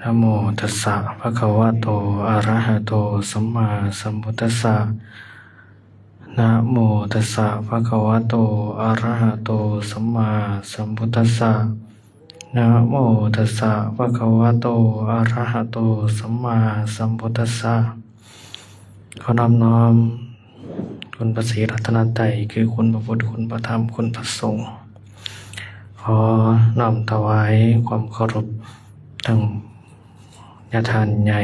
ນະໂມຕັດສະ ພະຄະວະໂຕ ອະຣະຫະໂຕ ສຳມາສຳພຸດທັດສະ ນະໂມຕັດສະ ພະຄະວະໂຕ ອະຣະຫະໂຕ ສຳມາສຳພຸດທັດສະ ນະໂມຕັດສະ ພະຄະວະໂຕ ອະຣະຫະໂຕ ສຳມາສຳພຸດທັດສະ. ຂໍນອບນ້ອມຄຸນພະສີລັດຕະນະໄຕ ຄືຄຸນພະພຸດ ຄຸນພະທຳ ຄຸນພະສົງ. ຂໍນ້ອມຖວາຍຄວາມເຄົາລົບທັງຍາທ່ານໃຫຍ່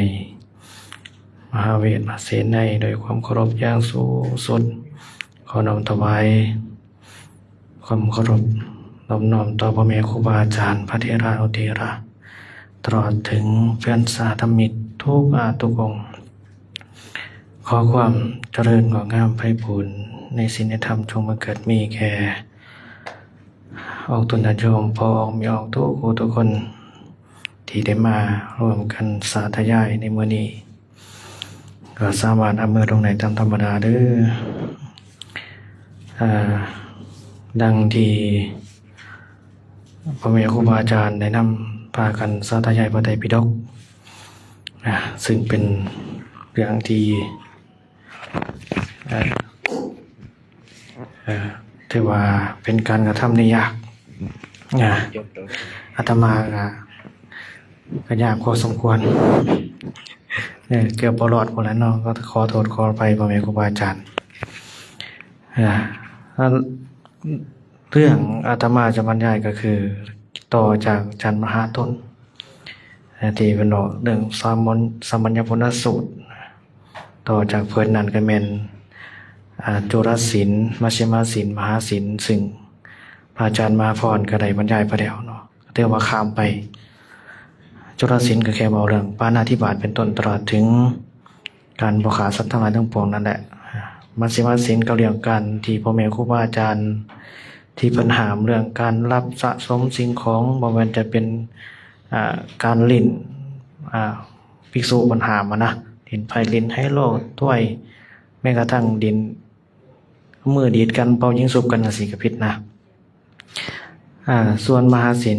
ມະຫາເວດມະຫາເສນໃນ ດ້ວຍຄວາມເຄົາລົບຢ່າງສູງສຸດ. ຂໍນ້ອມຖວາຍຄວາມເຄົາລົບນອບນ້ອມຕໍ່ພໍ່ແມ່ຄູບາອາຈານ ພະເຖລານຸເຖລະ ຕະຫຼອດເຖິງເພື່ອນສາທະມິກທຸກອາດທຸກອົງ. ຂໍຄວາມຈະເລີນງອກງາມໄພບູນໃນສິນໃນທຳ ຈົ່ງບັງເກີດມີແກ່ອອກຕົນຍາດໂຍມ ພໍ່ອອກແມ່ອອກທຸກຜູ້ທຸກຄົນ ທີ່ໄດ້ມາຮ່ວມກັນສາທະຍາຍໃນມື້ນີ້ ກໍສາມາດເອົາມືລົງໄດ້ຕາມທຳມະດາເດີ້. ອາ ດັ່ງທີ່ພໍ່ແມ່ຄູບາອາຈານໄດ້ນຳພາກັນສາທະຍາຍພະໄຕປິດົກ ອາ ຊຶ່ງເປັນເລື່ອງທີ່ ເອີ ເອີ ຖືວ່າເປັນການກະທຳທີ່ຍາກ ອາ ອາດຕະມາກະ ກະຍາກພໍສົມຄວນ ເອີ ເກືອບບໍ່ລອດພຸ້ນແຫຼະເນາະ. ກໍຂໍໂທດຂໍອະໄພພໍ່ແມ່ຄູບາອາຈານ ອາ ເລື່ອງອາດຕະມາຈະບັນຍາຍກໍຄື ຕໍ່ຈາກອາຈານມະຫາຕົ້ນ ທີ່ເພິ່ນເວົ້າເລື່ອງສາມັນ ສາມັນຍະຄຸນນະສູດ. ຕໍ່ຈາກເພິ່ນນັ້ນກໍແມ່ນ ອາ ຈຸລະສິນ ມັດຊິມະສິນ ມະຫາສິນ ຊຶ່ງພະອາຈານມະຫາພອນກໍໄດ້ບັນຍາຍໄປແລ້ວເນາະ ກໍຖືວ່າຂ້າມໄປ. ຈຸລະສິນກໍແຄ່ເວົ້າເລື່ອງປານາທິບາດເປັນຕົ້ນ ຕະຫຼອດເຖິງການບໍ່ຂ້າສັດທັງຫຼາຍທັງປວງນັ້ນແຫຼະ. ມັດຊິມະສິນກໍເລື່ອງການທີ່ພໍ່ແມ່ຄູບາອາຈານ ທີ່ເພິ່ນຫ້າມເລື່ອງການລັກສະສົມສິ່ງຂອງ ບໍ່ແມ່ນຈະເປັນ ອາ ການຫຼິ້ນ ອາ ພິກສຸເພິ່ນຫ້າມຫັ້ນນະ ຫຼິ້ນໄພ້ຫຼິ້ນໄຮໂລ ທວຍ ແມ້ກະທັ້ງຫຼິ້ນເອົາມືດີດກັນ ເປົ່າຍິງຊຸບກັນຈັ່ງຊີ້ກະຜິດນະ. ອາ ສ່ວນມະຫາສິນ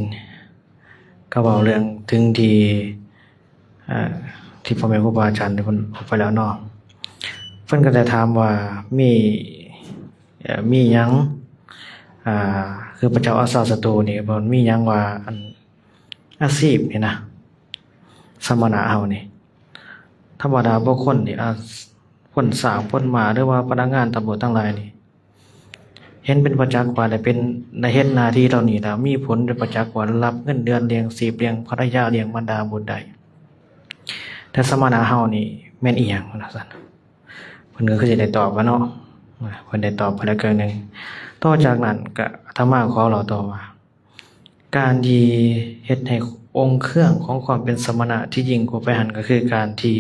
ກະເວົ້າເລື່ອງເຖິງທີ່ ອາ ທີ່ພໍ່ແມ່ຄູບາອາຈານເພິ່ນອອກໄປແລ້ວເນາະ. ເພິ່ນກະໄດ້ຖາມວ່າມີ ເອີ ມີຫຍັງ ອາ ຄືພະເຈົ້າອາຊາດສັດຕູນີ້ ເພິ່ນມີຫຍັງວ່າ ອັນ ອາຊີບນີ້ນະ ສະມະນະເຮົານີ້ ທຳມະດາບຸກຄົນນີ້ ອາ ຄົນຊ້າງຄົນມ້າ ຫຼືວ່າພະນັກງານຕຳຫຼວດທັງຫຼາຍນີ້ ເຫັນເປັນປະຈັກວ່າໄດ້ເປັນ ໄດ້ເຮັດໜ້າທີ່ເຫຼົ່ານີ້ແລ້ວ ມີຜົນເປັນປະຈັກວ່າໄດ້ຮັບເງິນເດືອນລ້ຽງຊີບ ລ້ຽງພັນລະຍາ ລ້ຽງມານດາບຸດໄດ້ ແຕ່ສະມະນະເຮົານີ້ແມ່ນອີ່ຫຍັງ ວ່າຊັ້ນ. ເພິ່ນກໍຄືຊິໄດ້ຕອບວ່າເນາະ ເພິ່ນໄດ້ຕອບໄປແລ້ວເຄິ່ງໜຶ່ງ. ຕໍ່ຈາກນັ້ນກະອາດຕະມາຂໍເລົ່າຕໍ່ວ່າ ການທີ່ເຮັດໃຫ້ອົງເຄື່ອງຂອງຄວາມເປັນສະມະນະທີ່ຍິ່ງກວ່າໄປຫັ້ນ ກໍຄືການທີ່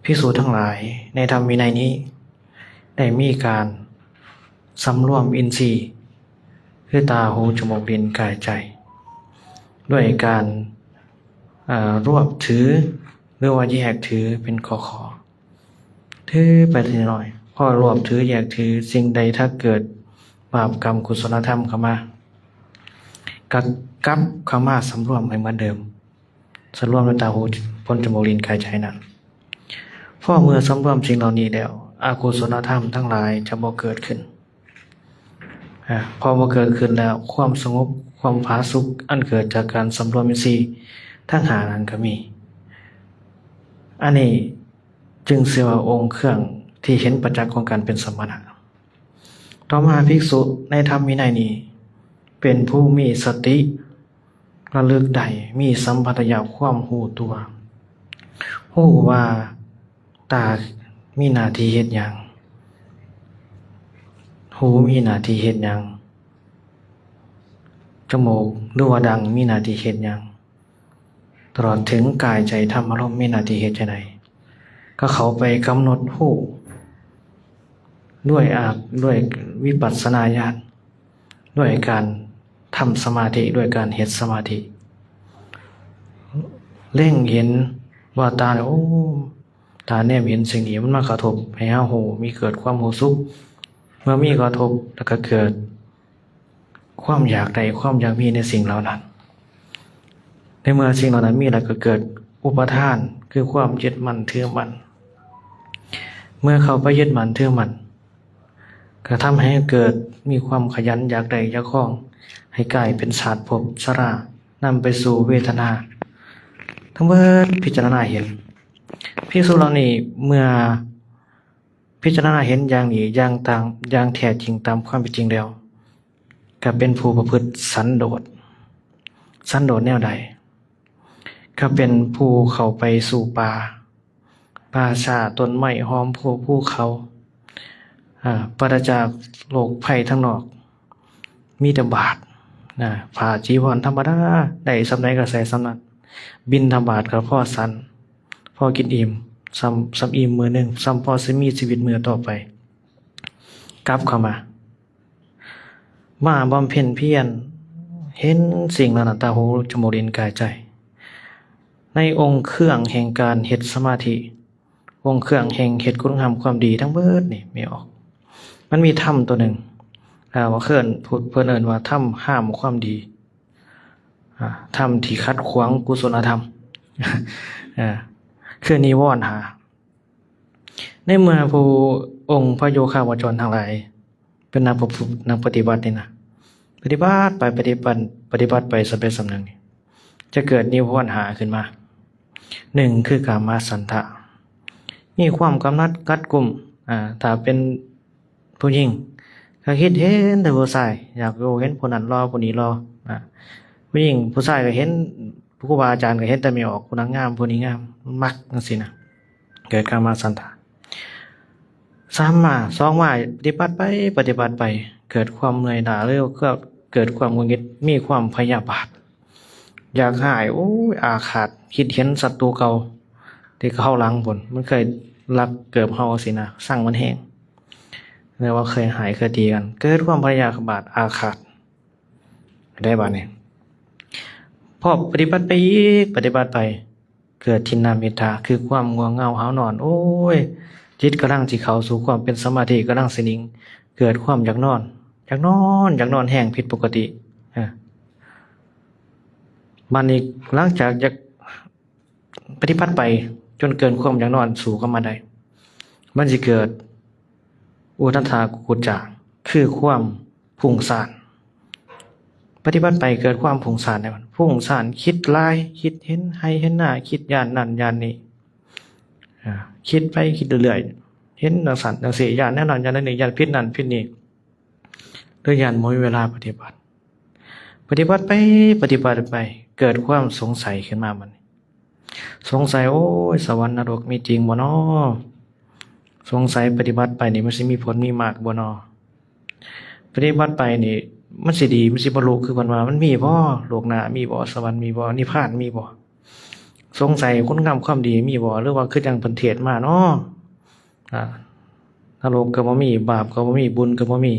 ພິກສຸທັງຫຼາຍໃນທຳວິໄນນີ້ ໄດ້ມີການສຳລວມອິນຊີ ຄືຕາ ຫູ ຈະມູກ ລີ້ນ ກາຍ ໃຈ ດ້ວຍການ ເອີ ລວບຖື ຫຼືວ່າແຍກຖືເປັນຂໍ້ໆ ຖືໄປທີລະໜ້ອຍ. ພໍລວບຖືແຍກຖື ສິ່ງໃດຖ້າເກີດບາບກຳ ກຸສົນນະທຳເຂົ້າມາ ກະກັບເຂົ້າມາສຳລວມໃຫ້ເໝືອນເດີມ ສຳລວມໃນຕາ ຫູ ພົນ ຈະມູກ ລີ້ນ ກາຍ ໃຈນັ້ນ. ພໍເມື່ອສຳລວມສິ່ງເຫຼົ່ານີ້ແລ້ວ ອະກຸສົນນະທຳທັງຫຼາຍຈະບໍ່ເກີດຂຶ້ນ. ອາ ພໍບໍ່ເກີດຂຶ້ນແລ້ວ ຄວາມສະຫງົບ ຄວາມຜາສຸກ ອັນເກີດຈາກການສຳລວມອິນຊີທັງຫ້ານັ້ນກໍມີ. ອັນນີ້ຈຶ່ງຊື່ວ່າອົງເຄື່ອງທີ່ເຫັນປະຈັກຂອງການເປັນສະມະນະ. ຕໍ່ມາ ພິກສຸໃນທຳວິໄນນີ້ ເປັນຜູ້ມີສະຕິ ລະລຶກໄດ້ ມີສຳປະທະຍະຄວາມຮູ້ຕົວ ຮູ້ວ່າຕາມີໜ້າທີ່ເຮັດຫຍັງ ຫູມີໜ້າທີ່ເຮັດຫຍັງ ຈະມູກ ຫຼືວ່າດັງມີໜ້າທີ່ເຮັດຫຍັງ ຕະຫຼອດເຖິງກາຍໃຈທຳອາລົມມີໜ້າທີ່ເຮັດຈັ່ງໃດ ກໍເຂົ້າໄປກຳນົດຮູ້ດ້ວຍອາ ດ້ວຍວິປັດສະນາຍານ ດ້ວຍການທຳສະມາທິ ດ້ວຍການເຮັດສະມາທິ ເລັງເຫັນວ່າຕາ ໂອ້ ຕາແນມເຫັນສິ່ງນີ້ ມັນມາກະທົບໃຫ້ເຮົາຮູ້ ມີເກີດຄວາມຮູ້ສຶກ ເມື່ອມີກະທົບແລ້ວກະເກີດ ຄວາມຢາກໄດ້ ຄວາມຢາກມີໃນສິ່ງເຫຼົ່ານັ້ນ. ໃນເມື່ອສິ່ງເຫຼົ່ານັ້ນມີແລ້ວ ກໍເກີດອຸປາທານ ຄືຄວາມຍຶດໝັ້ນຖືໝັ້ນ. ເມື່ອເຂົ້າໄປຍຶດໝັ້ນຖືໝັ້ນ ກໍທຳໃຫ້ເກີດມີຄວາມຂະຫຍັນຢາກໄດ້ຢາກຄອງ ໃຫ້ກາຍເປັນຊາດພົບຊະລາ ນຳໄປສູ່ເວທະນາ. ທັງເບິດພິຈາລະນາເຫັນ. ພິກສຸເຫຼົ່ານີ້ເມື່ອພິຈາລະນາເຫັນຢ່າງນີ້ ຢ່າງຕາມ ຢ່າງແທ້ຈິງຕາມຄວາມເປັນຈິງແລ້ວ ກໍເປັນຜູ້ປະພຶດສັນໂດດ. ສັນໂດດແນວໃດ? ກໍເປັນຜູ້ເຂົ້າໄປສູ່ປ່າ ປ່າຊ້າ ຕົ້ນໄມ້ ຫ້ອມໂພ ພູເຂົາ ອາ ປາສະຈາກໂລກໄພທາງນອກ ມີແຕ່ບາດນະ ຜ້າຈີວອນທຳມະດາ ໄດ້ສ່ຳໃດກໍໃສ່ສ່ຳນັ້ນ ບິນທະບາດກໍພໍສັນ ພໍກິນອີ່ມ ສ່ຳ ສ່ຳອີ່ມມື້ໜຶ່ງ ສ່ຳພໍຊິມີຊີວິດມື້ຕໍ່ໄປ. ກັບເຂົ້າມາ ມາບຳເພັນພຽນ ເຫັນສິ່ງເຫຼົ່ານັ້ນ ຕາ ຫູ ຈະມູກ ລີ້ນ ກາຍ ໃຈ ໃນອົງເຄື່ອງແຫ່ງການເຮັດສະມາທິ ອົງເຄື່ອງແຫ່ງເຮັດຄຸນງາມຄວາມດີທັງເບິດນີ້ ແມ່ອອກ ມັນມີທຳຕົວໜຶ່ງ ອາ ວ່າເອີ້ນ ເພິ່ນເອີ້ນວ່າທຳຫ້າມຄວາມດີ ອາ ທຳທີ່ຂັດຂວາງກຸສົນລະທຳ ອາ ຄືນິວອນຫ້າ. ໃນເມື່ອຜູ້ອົງພະໂຍຄາວະຈອນທັງຫຼາຍ ເປັນນັກປະ ນັກປະຕິບັດນີ້ນະ ປະຕິບັດໄປ ປະຕິບັດ ປະຕິບັດໄປສຳເລັດສຳເໜຶ່ງນີ້ ຈະເກີດນິວອນຫ້າຂຶ້ນມາ. ໜຶ່ງ ຄືກາມາສັນທະ ມີຄວາມກຳໜັດກັດກຸມ ອາ ຖ້າເປັນຜູ້ຍິງກໍຄິດເຫັນແຕ່ຜູ້ຊາຍ ຢາກໂອ້ເຫັນຜູ້ນັ້ນຫຼໍ່ຜູ້ນີ້ຫຼໍ່ ອາ ຜູ້ຍິງ ຜູ້ຊາຍກໍເຫັນ ຄູບາອາຈານກໍເຫັນແຕ່ແມ່ອອກ ຜູ້ນັ້ນງາມ ຜູ້ນີ້ງາມ ມັກຈັ່ງຊີ້ນະ. ເກີດກາມາສັນທະ. ສາມມາ ສອງມາ ປະຕິບັດໄປ ປະຕິບັດໄປ ເກີດຄວາມເມື່ອຍລ້າ ຫຼືເກີດຄວາມຫງຸດຫງິດ ມີຄວາມພະຍາບາດ ຢາກຮ້າຍ ໂອ້ຍ ອາຄາດ ຄິດເຫັນສັດຕູເກົ່າທີ່ເຂົ້າຫຼັງພຸ້ນ ມັນເຄີຍລັກເກີບເຮົາຊີ້ນະ ຊັງມັນແຮງ ຫຼືວ່າເຄີຍຮ້າຍເຄີຍຕີກັນ ເກີດຄວາມພະຍາບາດ ອາຄາດ ໄດ້ບາດນີ້ ພໍປະຕິບັດໄປອີກ ປະຕິບັດໄປ ເກີດທິນນະມິດຖາ ຄືຄວາມງ່ວງເຫງົາຫາວນອນ ໂອ້ຍ ຈິດກຳລັງຊິເຂົ້າສູ່ຄວາມເປັນສະມາທິ ກຳລັງຊິນິ່ງ ເກີດຄວາມຢາກນອນ ຢາກນອນ ຢາກນອນແຮງຜິດປົກກະຕິ. ເອີ ບາດນີ້ ຫຼັງຈາກຢາກ ປະຕິບັດໄປຈົນເກີນຄວາມຢາກນອນ ສູ້ກັບມັນໄດ້ ມັນຊິເກີດອຸທັດຖະກຸກຸດຈາ ຄືຄວາມ ຟຸ້ງສ້ານ ປະຕິບັດໄປເກີດຄວາມຟຸ້ງສ້ານໃນມັນ ຟຸ້ງສ້ານ ຄິດຫຼາຍ ຄິດເຫັນໄຮ່ເຫັນນາ ຄິດຢ້ານນັ້ນຢ້ານນີ້ ອາ ຄິດໄປຄິດເລື້ອຍໆ ເຫັນຈັ່ງຊັ້ນຈັ່ງຊີ້ ຢ້ານແນວນັ້ນຢ້ານແນວນີ້ ຢ້ານຜິດນັ້ນຜິດນີ້ ຫຼືຢ້ານບໍ່ມີເວລາປະຕິບັດ ປະຕິບັດໄປ ປະຕິບັດໄປ ເກີດຄວາມສົງໄສຂຶ້ນມາບັດນີ້ ສົງໄສ ໂອ້ຍ ສະຫວັນນະລົກມີຈິງບໍ່ນໍ? ສົງໄສປະຕິບັດໄປນີ້ມັນຊິມີຜົນມີມາກບໍ່ນໍ? ປະຕິບັດໄປນີ້ມັນຊິດີ ມັນຊິບັນລຸຄືເພິ່ນວ່າ ມັນມີບໍ່? ໂລກໜ້າມີບໍ່? ສະຫວັນມີບໍ່? ນິບພານມີບໍ່? ສົງໄສຄຸນງາມຄວາມດີມີບໍ່? ຫຼືວ່າຄືຈັ່ງເພິ່ນເທດມານໍ? ອາ ນະລົກກໍບໍ່ມີ ບາບກໍບໍ່ມີ ບຸນກໍບໍ່ມີ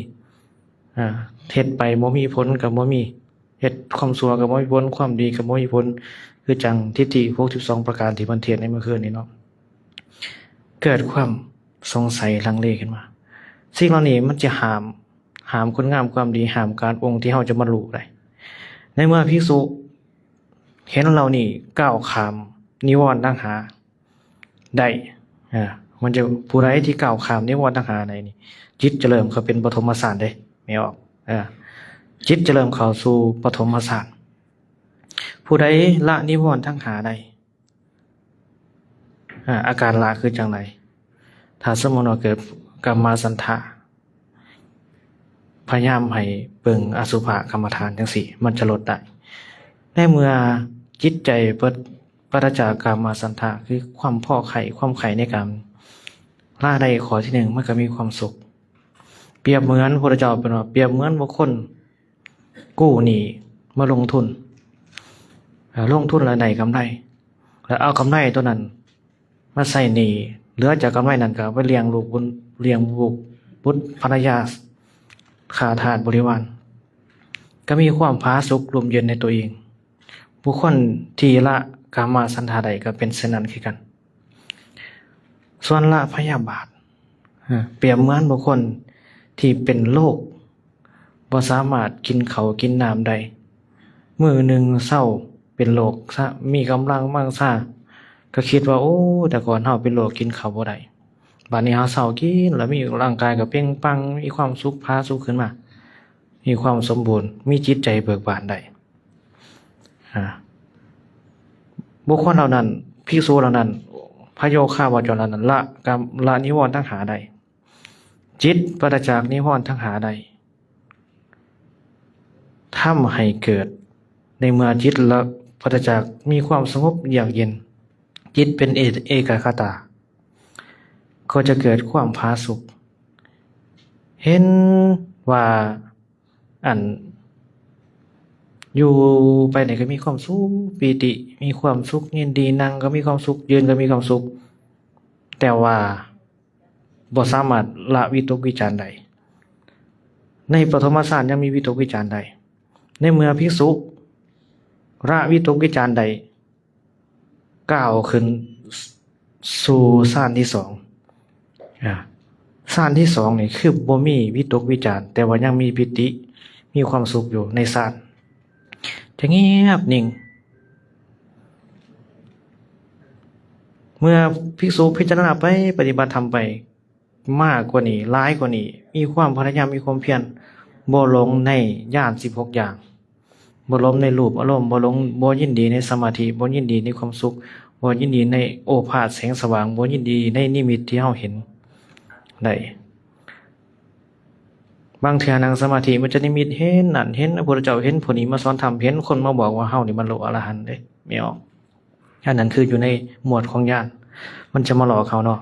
ອາ ເຮັດໄປບໍ່ມີຜົນກໍບໍ່ມີ ເຮັດຄວາມຊົ່ວກໍບໍ່ມີຜົນ ຄວາມດີກໍບໍ່ມີຜົນ ຄືຈັ່ງທິດຖິຫົກສິບສອງປະການທີ່ເພິ່ນເທດໃນມື້ຄືນນີ້ເນາະ ເກີດຄວາມສົງໄສລັງເລຂຶ້ນມາ. ສິ່ງເຫຼົ່ານີ້ມັນຈະຫ້າມ ຫ້າມຄຸນງາມຄວາມດີ ຫ້າມການອົງທີ່ເຮົາຈະບັນລຸໄດ້. ໃນເມື່ອພິກສຸເຫັນເຫຼົ່ານີ້ ກ້າວຂ້າມນິວອນທັງຫ້າ ໄດ້ ເອີ ມັນຈະ ຜູ້ໃດທີ່ກ້າວຂ້າມນິວອນທັງຫ້າໄດ້ນີ້ ຈິດຈະເລີ່ມເຂົ້າເປັນປະຖົມມະຊານເດ້ ແມ່ອອກ ເອີ ຈິດຈະເລີ່ມເຂົ້າສູ່ປະຖົມມະຊານ. ຜູ້ໃດລະນິວອນທັງຫ້າໄດ້ ເອີ ອາການລະຄືຈັ່ງໃດ? ຖ້າສົມມຸດວ່າເກີດກາມາສັນທະ ພະຍາຍາມໃຫ້ເບິ່ງອະສຸພະກຳມະຖານຈັ່ງຊີ້ ມັນຈະລົດໄດ້. ໃນເມື່ອຈິດໃຈປະ ປາສຈາກກາມາສັນທະ ຄືຄວາມພໍໃຄ່ ຄວາມໃຄ່ໃນກາມ ລາໄດ້ຂໍ້ທີໜຶ່ງ ມັນກໍມີຄວາມສຸກ. ປຽບເໝືອນ ພະພຸດທະເຈົ້າເພິ່ນວ່າ ປຽບເໝືອນບຸກຄົນກູ້ໜີ້ມາລົງທຶນ ເອີ ລົງທຶນແລ້ວໄດ້ກຳໄລ ແລ້ວເອົາກຳໄລຕົວນັ້ນ ມາໃຊ້ໜີ້ ເຫຼືອຈາກກຳໄລນັ້ນກໍເອົາໄປລ້ຽງລູກບຸນ ລ້ຽງບຸດ ບຸດພັນລະຍາ ຂ້າທາດບໍລິວານ ກໍມີຄວາມຜາສຸກລົມເຢັນໃນຕົວເອງ. ບຸກຄົນທີ່ລະກາມະສັນທະໄດ້ກໍເປັນເຊັ່ນນັ້ນຄືກັນ. ສ່ວນລະພະຍາບາດ ເອີ ປຽບເໝືອນບຸກຄົນທີ່ເປັນໂລກ ບໍ່ສາມາດກິນເຂົ້າກິນນ້ຳໄດ້. ມື້ໜຶ່ງເຊົາເປັນໂລກຊະ ມີກຳລັງວັງຊາ ກໍຄິດວ່າ ໂອ້ ແຕ່ກ່ອນເຮົາເປັນໂລກກິນເຂົ້າບໍ່ໄດ້ ບາດນີ້ເຮົາເຊົາກິນແລ້ວ ມີ ຮ່າງກາຍກໍເປັ່ງປັງ ມີຄວາມສຸກຜາສຸກຂຶ້ນມາ ມີຄວາມສົມບູນ ມີຈິດໃຈເບີກບານໄດ້. ອາ ບຸກຄົນເຫຼົ່ານັ້ນ ພິກສຸເຫຼົ່ານັ້ນ ພະໂຍຄາວາຈອນເຫຼົ່ານັ້ນ ລະກາມ ລະນິວອນທັງຫ້າໄດ້ ຈິດປາສະຈາກນິວອນທັງຫ້າໄດ້ ທຳໃຫ້ເກີດ ໃນເມື່ອຈິດລະປາສະຈາກ ມີຄວາມສະຫງົບເຢືອກເຢັນ ຈິດເປັນເອ ເອກະຄະຕາ ກໍຈະເກີດຄວາມຜາສຸກ ເຫັນວ່າ ອັນ ຢູ່ໄປນີ້ກໍມີຄວາມສຸກ ປີຕິ ມີຄວາມສຸກ ຍິນດີ ນັ່ງກໍມີຄວາມສຸກ ຢືນກໍມີຄວາມສຸກ ແຕ່ວ່າບໍ່ສາມາດລະວິຕົກວິຈານໄດ້. ໃນປະຖົມມະຊານຍັງມີວິຕົກວິຈານໄດ້ ໃນເມື່ອພິກສຸລະວິຕົກວິຈານໄດ້ ກ້າວຂຶ້ນສູ່ຊານທີສອງ ອາ ຊານທີສອງນີ້ຄືບໍ່ມີວິຕົກວິຈານ ແຕ່ວ່າຍັງມີປີຕິ ມີຄວາມສຸກຢູ່ໃນຊານ ຈະງຽບນິ່ງ. ເມື່ອພິກສຸພິຈາລະນາໄປ ປະຕິບັດທຳໄປ ມາກກວ່ານີ້ ຫຼາຍກວ່ານີ້ ມີຄວາມພະຍາຍາມ ມີຄວາມພຽນ ບໍ່ຫຼົງໃນຍານສິບຫົກຢ່າງ ບໍ່ຫຼົງໃນຮູບອາລົມ ບໍ່ຫຼົງ ບໍ່ຍິນດີໃນສະມາທິ ບໍ່ຍິນດີໃນຄວາມສຸກ ບໍ່ຍິນດີໃນໂອພາດແສງສະຫວ່າງ ບໍ່ຍິນດີໃນນິມິດທີ່ເຮົາເຫັນໄດ້. ບາງເທື່ອນັ່ງສະມາທິມັນຈະນິມິດເຫັນນັ້ນເຫັນ ພະພຸດທະເຈົ້າເຫັນຜູ້ນີ້ມາສອນທຳ ເຫັນຄົນມາບອກວ່າເຮົານີ້ບັນລຸອະລະຫັນເດ້ ແມ່ນບໍ່? ອັນນັ້ນຄືຢູ່ໃນໝວດຂອງຍານ ມັນຈະມາຫຼອກເຮົາເນາະ.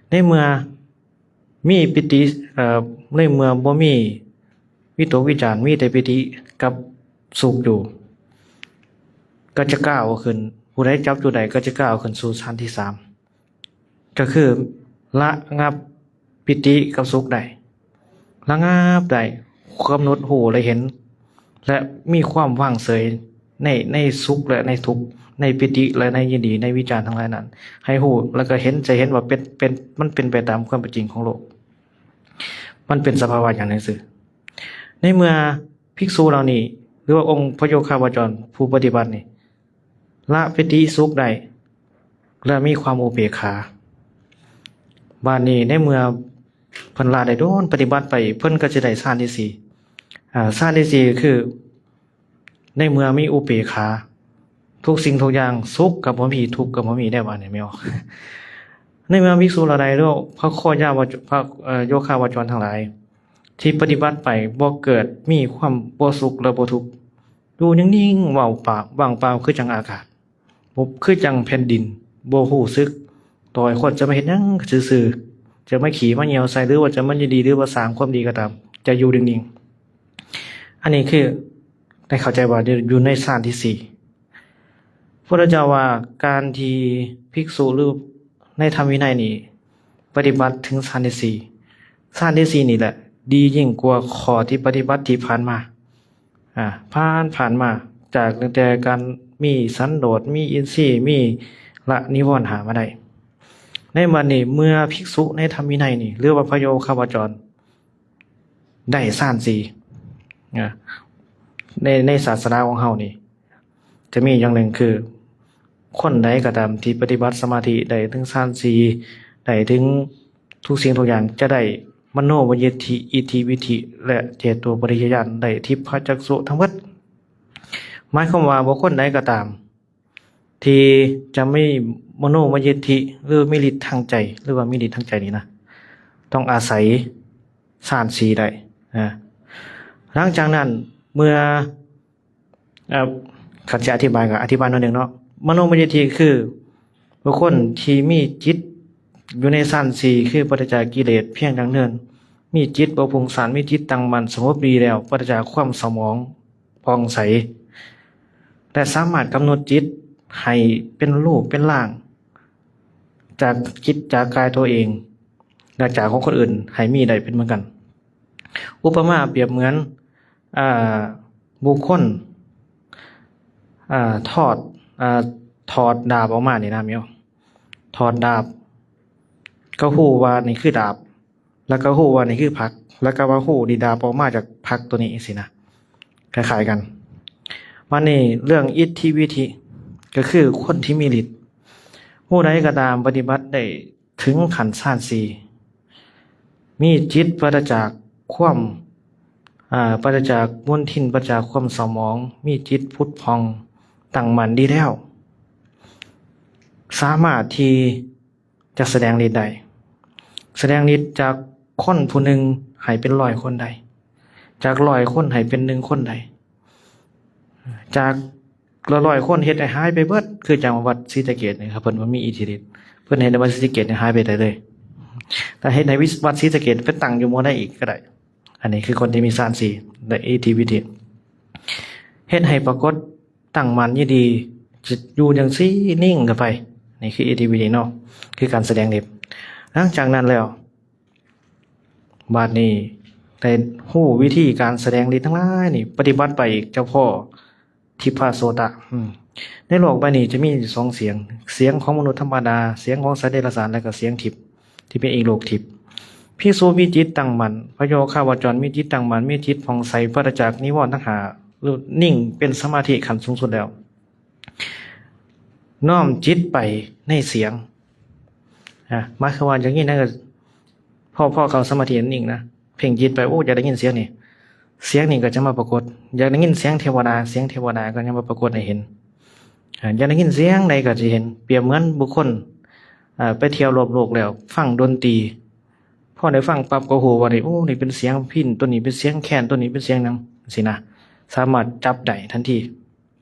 ໃນເມື່ອມີປີຕິ ເອີ ໃນເມື່ອບໍ່ມີວິຕົກວິຈານ ມີແຕ່ປີຕິກັບສຸກຢູ່ ກໍຈະກ້າວຂຶ້ນ ຜູ້ໃດຈັບຈຸດໄດ້ກໍຈະກ້າວຂຶ້ນສູ່ຊານທີສາມ ກໍຄືລະງັບປີຕິກັບສຸກໄດ້ ລະງັບໄດ້ ກຳນົດຮູ້ ແລະ ເຫັນ ແລະ ມີຄວາມວາງເສີຍໃນ ໃນສຸກ ແລະ ໃນທຸກ ໃນປີຕິ ແລະ ໃນຍິນດີ ໃນວິຈານທັງຫຼາຍນັ້ນ ໃຫ້ຮູ້ ແລ້ວກໍເຫັນ ຈະເຫັນວ່າເປັນ ເປັນ ມັນເປັນໄປຕາມຄວາມເປັນຈິງຂອງໂລກ ມັນເປັນສະພາວະຢ່າງໜຶ່ງຊື່. ໃນເມື່ອ ພິກສຸເຫຼົ່ານີ້ ຫຼືວ່າອົງພະໂຍຄາວາຈອນຜູ້ປະຕິບັດນີ້ ລະປີຕິສຸກໄດ້ ແລະ ມີຄວາມອຸເບກຂາ. ບາດນີ້ໃນເມື່ອເພິ່ນລະໄດ້ດົນ ປະຕິບັດໄປ ເພິ່ນກໍຈະໄດ້ຊານທີສີ່ ອາ ຊານທີສີ່ຄື ໃນເມື່ອມີອຸເບກຂາ ທຸກສິ່ງທຸກຢ່າງ ສຸກກໍບໍ່ມີ ທຸກກໍບໍ່ມີໄດ້ ບາດນີ້ແມ່ນບໍ່? ໃນເມື່ອພິກສຸລະໃດ ຫຼືພະໂຄຍາວາ ພະ ເອີ ໂຍຄາວາຈອນທັງຫຼາຍ ທີ່ປະຕິບັດໄປບໍ່ເກີດມີຄວາມບໍ່ສຸກ ແລະ ບໍ່ທຸກ ຢູ່ນິ່ງໆ ວ່າງເປົ່າ ວ່າງເປົ່າຄືຈັ່ງອາກາດ ບໍ່ ຄືຈັ່ງແຜ່ນດິນ ບໍ່ຮູ້ສຶກ ຕໍ່ໃຫ້ຄົນຈະມາເຮັດຫຍັງຊື່ໆ ຈະມາຂີ້ມາຍ່ຽວໃສ່ ຫຼືວ່າຈະມາຍິນດີ ຫຼືວ່າສ້າງຄວາມດີກໍຕາມ ຈະຢູ່ນິ່ງໆ. ອັນນີ້ຄືໄດ້ເຂົ້າໃຈວ່າຢູ່ໃນຊານທີສີ່. ພະພຸດທະເຈົ້າວ່າການທີ່ພິກສຸ ຫຼືໃນທຳວິໄນນີ້ ປະຕິບັດເຖິງຊານທີສີ່ ຊານທີສີ່ນີ້ແຫຼະ ດີຍິ່ງກວ່າຂໍ້ທີ່ປະຕິບັດທີ່ຜ່ານມາ ອາ ຜ່ານ ຜ່ານມາ ຈາກຕັ້ງແຕ່ການມີສັນໂດດ ມີອິນຊີ ມີລະນິວອນຫ້າມາໄດ້. ໃນບັດນີ້ເມື່ອພິກສຸໃນທຳວິໄນນີ້ ຫຼືວ່າພະໂຍຄາວາຈອນ ໄດ້ຊານສີ່ ອາ ໃນ ໃນສາສະໜາຂອງເຮົານີ້ ຈະມີຢ່າງໜຶ່ງຄື ຄົນໃດກໍຕາມທີ່ປະຕິບັດສະມາທິໄດ້ເຖິງຊານສີ່ ໄດ້ເຖິງທຸກສິ່ງທຸກຢ່າງ ຈະໄດ້ມະໂນມະຍິດຖິ ອິດທິວິດທິ ແລະ ເຈໂຕປະລິຍະຍານ ໄດ້ທິບພະຈັກສຸທັງໝົດ. ໝາຍຄວາມວ່າບຸກຄົນໃດກໍຕາມ ທີ່ຈະມີມະໂນມະຍິດຖິ ຫຼືມີລິດທາງໃຈ ຫຼືວ່າມີລິດທາງໃຈນີ້ນະ ຕ້ອງອາໄສຊານສີ່ໄດ້ ອາ ຫຼັງຈາກນັ້ນເມື່ອ ເອີ ຄັນຈະອະທິບາຍກໍອະທິບາຍໜ້ອຍໜຶ່ງເນາະ. ມະໂນມະຍິດຖິຄືບຸກຄົນທີ່ມີຈິດຢູ່ໃນຊານສີ່ ຄືປາສະຈາກກິເລດພຽງຢ່າງເດີມ ມີຈິດບໍ່ຟຸ້ງສ້ານ ມີຈິດຕັ້ງໝັ້ນສະຫງົບດີແລ້ວ ປາສະຈາກຄວາມເສົ້າໝອງ ຜ່ອງໃສ ແລະ ສາມາດກຳນົດຈິດໃຫ້ເປັນຮູບເປັນຮ່າງ ຈາກຈິດຈາກກາຍຕົວເອງ ແລະ ຈາກຂອງຄົນອື່ນໃຫ້ມີໄດ້ເປັນເໝືອນກັນ. ອຸປະມາປຽບເໝືອນ ອາ ບຸກຄົນ ອາ ຖອດ ອາ ຖອດດາບອອກມານີ້ນະແມ່ນບໍ່? ຖອດດາບ ກໍຮູ້ວ່ານີ້ຄືດາບ ແລ້ວກໍຮູ້ວ່ານີ້ຄືຜັກ ແລ້ວກໍວ່າຮູ້ລິດດາບອອກມາຈາກພັກໂຕນີ້ຊີ້ນະ ຄ້າຍໆກັນ. ບາດນີ້ເລື່ອງອິດທິວິທິ ກໍຄືຄົນທີ່ມີລິດ. ຜູ້ໃດກໍຕາມປະຕິບັດໄດ້ເຖິງຂັ້ນຊານສີ່ ມີຈິດປາສະຈາກຄວາມ ອາ ປາສະຈາກມົນທິນ ປາສະຈາກຄວາມເສົ້າໝອງ, ມີຈິດຜຸດຜ່ອງ, ຕັ້ງໝັ້ນດີແລ້ວ, ສາມາດທີ່ຈະສະແດງລິດໄດ້. ສະແດງລິດຈາກຄົນຜູ້ໜຶ່ງໃຫ້ເປັນຮ້ອຍຄົນໄດ້, ຈາກຮ້ອຍຄົນໃຫ້ເປັນໜຶ່ງຄົນໄດ້, ຈາກ ລະຮ້ອຍຄົນເຮັດໃຫ້ຫາຍໄປເບິດ. ຄືຈັ່ງວັດສີສະເກດນີ້ ເພິ່ນວ່າມີອິດທິລິດ, ເພິ່ນເຮັດໃຫ້ວັດສີສະເກດນີ້ຫາຍໄປໄດ້ເລີຍ. ແຕ່ເຮັດໃຫ້ວິ ວັດສີສະເກດໄປຕັ້ງຢູ່ໝ່ອງໃດອີກກໍໄດ້. ອັນນີ້ຄືຄົນທີ່ມີຊານສີ່ ໄດ້ອິດທິວິທິ ເຮັດໃຫ້ປາກົດຕັ້ງໝັ້ນຢູ່ດີ, ຢູ່ຈັ່ງຊີ້ນິ່ງເຂົ້າໄປ. ນີ້ຄືອິດທິວິທິເນາະ, ຄືການສະແດງລິດ. ຫຼັງຈາກນັ້ນແລ້ວ ບາດນີ້ໄດ້ຮູ້ວິທີການສະແດງລິດທັງຫຼາຍນີ້ ປະຕິບັດໄປອີກ ຈະພໍ້ທິບພະໂສຕະ. ອືມ ໃນໂລກໃບນີ້ຈະມີຢູ່ສອງສຽງ, ສຽງຂອງມະນຸດທຳມະດາ, ສຽງຂອງສັດເດຍລະສານ ແລະ ກໍສຽງທິບທີ່ເປັນອີກໂລກທິບ. ພິກສຸມີຈິດຕັ້ງໝັ້ນ, ພະໂຍຄາວະຈອນມີຈິດຕັ້ງໝັ້ນ, ມີຈິດຜ່ອງໃສ, ປາສະຈາກນິວອນທັງຫ້າ ຫຼື ນິ່ງເປັນສະມາທິຂັ້ນສູງສຸດແລ້ວ. ນ້ອມຈິດໄປໃນສຽງ ອາ ໝາຍຄວາມວ່າຢ່າງນີ້ນະ ພໍ ພໍເຂົ້າສະມາທິນິ່ງນະ ເພງຈິດໄປ ໂອ້ ຢາກໄດ້ຍິນສຽງນີ້ ສຽງນີ້ກໍຈະມາປາກົດ, ຢາກໄດ້ຍິນສຽງເທວະດາ ສຽງເທວະດາກໍຈະມາປາກົດໃຫ້ເຫັນ, ອາ ຢາກໄດ້ຍິນສຽງໃດກໍຈະເຫັນ. ປຽບເໝືອນບຸກຄົນ ອາ ໄປທ່ຽວລອບໂລກແລ້ວ ຟັງດົນຕີ ພໍໄດ້ຟັງປັບກໍຮູ້ວ່ານີ້ ໂອ້ ນີ້ເປັນສຽງພິນ, ໂຕນີ້ເປັນສຽງແຄນ, ໂຕນີ້ເປັນສຽງຫຍັງ ຊີ້ນະ, ສາມາດຈັບໄດ້ທັນທີ.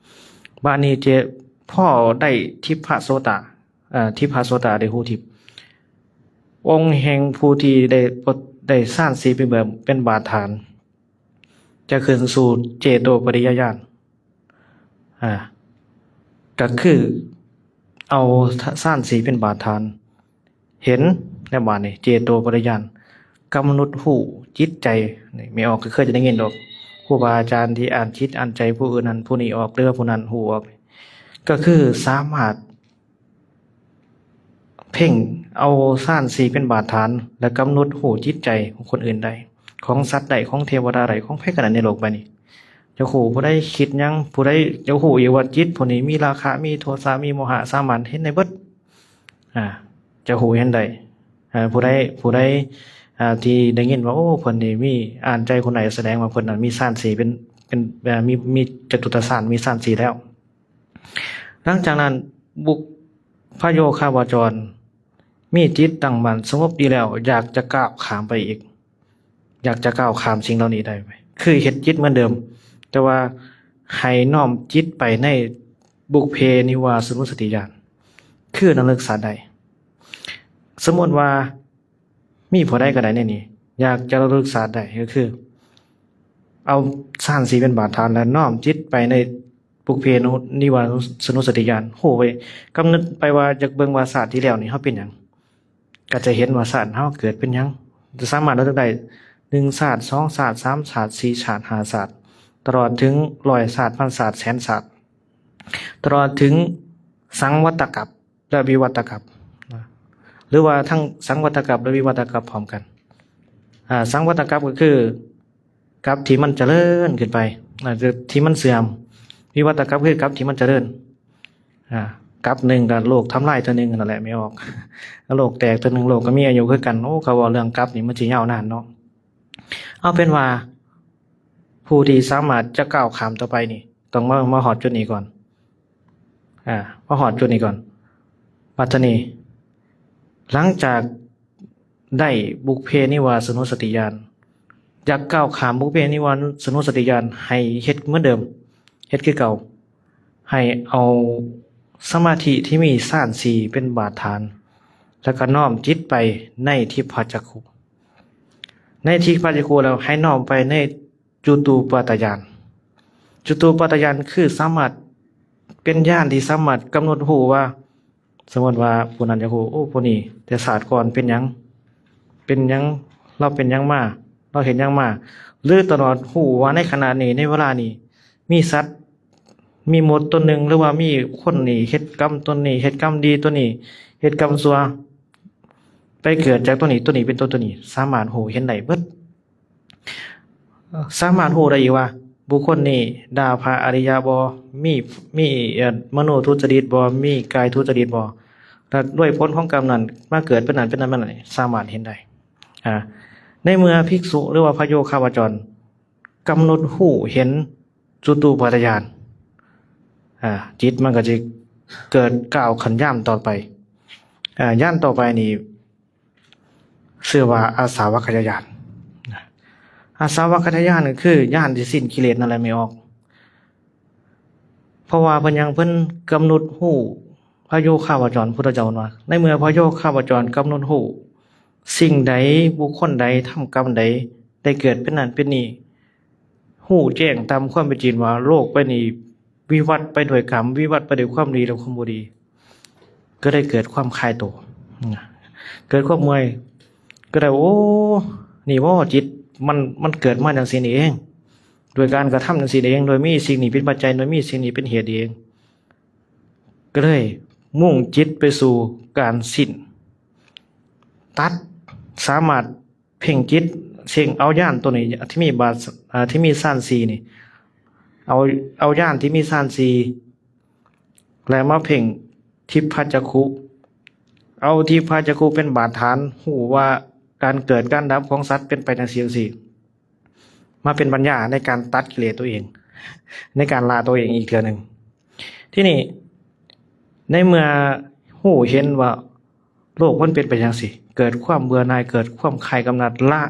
ບາດນີ້ເຈ ພໍໄດ້ທິບພະໂສຕະ ເອີ ທິບພະໂສຕະໄດ້ຮູ້ທິບ. ອົງແຫ່ງຜູ້ທີ່ໄດ້ ໄດ້ຊານສີ່ເປັນແບບ ເປັນບາດຖານ ຈະຂຶ້ນສູ່ເຈໂຕປະລິຍະຍານ ອາ ກໍຄືເອົາຊານສີ່ເປັນບາດຖານ ເຫັນໃນບາດນີ້ ເຈໂຕປະລິຍານ ກຳນົດຮູ້ຈິດໃຈ. ນີ້ແມ່ອອກກໍເຄີຍຈະໄດ້ຍິນດອກ ຄູບາອາຈານທີ່ອ່ານຈິດອ່ານໃຈຜູ້ອື່ນນັ້ນຜູ້ນີ້ອອກ ຫຼືວ່າຜູ້ນັ້ນຮູ້ອອກ ກໍຄືສາມາດເພັ່ງເອົາຊານສີ່ເປັນບາດຖານ ແລະ ກຳນົດຮູ້ຈິດໃຈຂອງຄົນອື່ນໄດ້ ຂອງສັດໄດ້ ຂອງເທວະດາໄດ້ ຂອງໃຜກໍໄດ້ໃນໂລກໃບນີ້. ຢາກຮູ້ຜູ້ໃດຄິດຫຍັງ ຜູ້ໃດ ຢາກຮູ້ອີກວ່າຈິດຜູ້ນີ້ມີລາຄະ ມີໂທສະ ມີໂມຫະ ສາມາດເຫັນໄດ້ເບິດ. ອາ ຈະຮູ້ເຫັນໄດ້ ອາ ຜູ້ໃດ ຜູ້ໃດ ອາ ທີ່ໄດ້ຍິນວ່າ ໂອ້ ເພິ່ນນີ້ມີອ່ານໃຈຄົນໃດ ສະແດງວ່າເພິ່ນນັ້ນມີຊານສີ່ເປັນ ເປັນ ອາ ມີ ມີຈະຕຸດຕະຊານ ມີຊານສີ່ແລ້ວ. ຫຼັງຈາກນັ້ນ ບຸກ ພະໂຍຄາວະຈອນມີຈິດຕັ້ງໝັ້ນສະຫງົບດີແລ້ວ ຢາກຈະກ້າວຂ້າມໄປອີກ ຢາກຈະກ້າວຂ້າມສິ່ງເຫຼົ່ານີ້ໄດ້ ຄືເຮັດຈິດເໝືອນເດີມ ແຕ່ວ່າໃຫ້ນ້ອມຈິດໄປໃນບຸບເພນິວາສະນຸສະຕິຍານ ຄືລະລຶກຊາດໄດ້. ສົມມຸດວ່າມີຜູ້ໃດກໍໄດ້ໃນນີ້ ຢາກຈະລະລຶກຊາດໄດ້ ກໍຄືເອົາຊານສີ່ເປັນບາດຖານ ແລະ ນ້ອມຈິດໄປໃນ ປຸບເພນິວາສະນຸສະຕິຍານ ຮູ້ໄວ້ ກຳນົດໄປວ່າຢາກເບິ່ງວ່າຊາດທີ່ແລ້ວນີ້ເຮົາເປັນຫຍັງ ກໍຈະເຫັນວ່າຊາດເຮົາເກີດເປັນຫຍັງ ຈະສາມາດລະລຶກໄດ້ ໜຶ່ງຊາດ ສອງຊາດ ສາມຊາດ ສີ່ຊາດ ຫ້າຊາດ ຕະຫຼອດເຖິງຮ້ອຍຊາດ ພັນຊາດ ແສນຊາດ ຕະຫຼອດເຖິງສັງວັດຕະກັບ ແລະ ວິວັດຕະກັບ ນະ ຫຼືວ່າທັງສັງວັດຕະກັບ ແລະ ວິວັດຕະກັບພ້ອມກັນ. ອາ ສັງວັດຕະກັບກໍຄືກັບທີ່ມັນຈະເລີນຂຶ້ນໄປ ອາ ທີ່ມັນເສື່ອມ, ວິວັດຕະກັບຄືກັບທີ່ມັນຈະເລີນ. ອາ ກັບໜຶ່ງກໍໂລກທຳລາຍເທື່ອໜຶ່ງນັ້ນແຫຼະ ແມ່ອອກ ໂລກແຕກເທື່ອໜຶ່ງ ໂລກກໍມີອາຍຸຄືກັນ. ໂອ້ ເຂົາເວົ້າເລື່ອງກັບນີ້ມັນຊິຍາວນານເນາະ. ເອົາເປັນວ່າຜູ້ທີ່ສາມາດຈະກ້າວຂ້າມຕໍ່ໄປນີ້ ຕ້ອງມາ ມາຮອດຈຸດນີ້ກ່ອນ ອາ ມາຮອດຈຸດນີ້ກ່ອນ. ບັດທີນີ້ ຫຼັງຈາກໄດ້ບຸບເພນິວາສະນຸສະຕິຍານ ຢາກກ້າວຂ້າມບຸບເພນິວາສະນຸສະຕິຍານ ໃຫ້ເຮັດເໝືອນເດີມ ເຮັດຄືເກົ່າ ໃຫ້ເອົາສະມາທິທີ່ມີຊານສີ່ເປັນບາດຖານ ແລ້ວກໍນ້ອມຈິດໄປໃນທິບພະຈັກຂຸ ໃນທິບພະຈັກຂຸແລ້ວ ໃຫ້ນ້ອມໄປໃນ ຈຸຕູປາຕະຍານ. ຈຸຕູປາຕະຍານຄືສາມາດ ເປັນຍານທີ່ສາມາດກຳນົດຮູ້ວ່າ ສົມມຸດວ່າຜູ້ນັ້ນຢາກຮູ້ ໂອ້ ຜູ້ນີ້ແຕ່ຊາດກ່ອນເປັນຫຍັງ ເປັນຫຍັງ ລາວເປັນຫຍັງມາ ລາວເຮັດຫຍັງມາ ຫຼືຕະຫຼອດຮູ້ວ່າໃນຂະນະນີ້ ໃນເວລານີ້ ມີສັດ ມີມົດຕົນໜຶ່ງ ຫຼືວ່າມີຄົນນີ້ເຮັດກຳຕົນນີ້ ເຮັດກຳດີຕົນນີ້ ເຮັດກຳຊົ່ວ ໄປເກີດຈາກຕົວນີ້ ຕົວນີ້ເປັນຕົວ ຕົວນີ້ ສາມາດຮູ້ເຫັນໄດ້ເບິດ. ສາມາດຮູ້ໄດ້ອີກວ່າ ບຸກຄົນນີ້ດ່າພະອະລິຍະບໍ່ ມີ ມີ ເອີ່ ມະໂນທຸຈະລິດບໍ່ ມີກາຍທຸຈະລິດບໍ່ ແລະ ດ້ວຍຜົນຂອງກຳນັ້ນມາເກີດເປັນນັ້ນເປັນນັ້ນເປັນນັ້ນ ສາມາດເຫັນໄດ້. ອາ ໃນເມື່ອພິກສຸ ຫຼືວ່າພະໂຍຄາວະຈອນ ກຳນົດຮູ້ເຫັນຈຸຕູປາດະຍານ ອາ ຈິດມັນກໍຈະເກີດກ້າວຂັ້ນຍານຕໍ່ໄປ. ອາ ຍານຕໍ່ໄປນີ້ຊື່ວ່າອາສາວັກຂະຍານ. ອາສາວັກຂະຍານກໍຄືຍານທີ່ສິ້ນກິເລດນັ້ນແຫຼະແມ່ອອກ. ເພາະວ່າເພິ່ນຫຍັງ ເພິ່ນກຳນົດຮູ້ພະໂຍຄາວະຈອນ ພຸດທະເຈົ້າວ່າ ໃນເມື່ອພະໂຍຄາວະຈອນກຳນົດຮູ້ ສິ່ງໃດ ບຸກຄົນໃດ ທຳກຳໃດ ໄດ້ເກີດເປັນນັ້ນເປັນນີ້ ຮູ້ແຈ້ງຕາມຄວາມເປັນຈິງວ່າ ໂລກໃບນີ້ວິວັດໄປດ້ວຍກຳ ວິວັດໄປດ້ວຍຄວາມດີ ແລະ ຄວາມບໍ່ດີ ກໍໄດ້ເກີດຄວາມຄາຍໂຕ ເກີດຄວາມເມື່ອຍ ກໍໄດ້ ໂອ້ ນີ້ບໍ່ ຈິດມັນ ມັນເກີດມາຈັ່ງຊີ້ນີ້ເອງ ໂດຍການກະທຳຈັ່ງຊີ້ນີ້ເອງ ໂດຍມີສິ່ງນີ້ເປັນປັດໄຈ ໂດຍມີສິ່ງນີ້ເປັນເຫດເອງ ກໍເລີຍມຸ່ງຈິດໄປສູ່ການສິ້ນ ຕັດ ສາມາດເພັ່ງຈິດ ເຊິ່ງເອົາຍານໂຕນີ້ທີ່ມີບາດ ເອີ່ ທີ່ມີຊານສີ່ນີ້ ເອົາ ເອົາຍານທີ່ມີຊານສີ່ ແລະ ມາເພັ່ງທິບພະຈັກຂຸ ເອົາທິບພະຈັກຂຸເປັນບາດຖານ ຮູ້ວ່າການເກີດການດັບຂອງສັດເປັນໄປຈັ່ງຊີ້ ຈັ່ງຊີ້ ມາເປັນປັນຍາໃນການຕັດກິເລດຕົວເອງ ໃນການລະຕົວເອງອີກເທື່ອໜຶ່ງ. ທີນີ້ ໃນເມື່ອຮູ້ເຫັນວ່າໂລກມັນເປັນໄປຈັ່ງຊີ້ ເກີດຄວາມເບື່ອໜ່າຍ ເກີດຄວາມຄາຍກຳໜັດ ລະ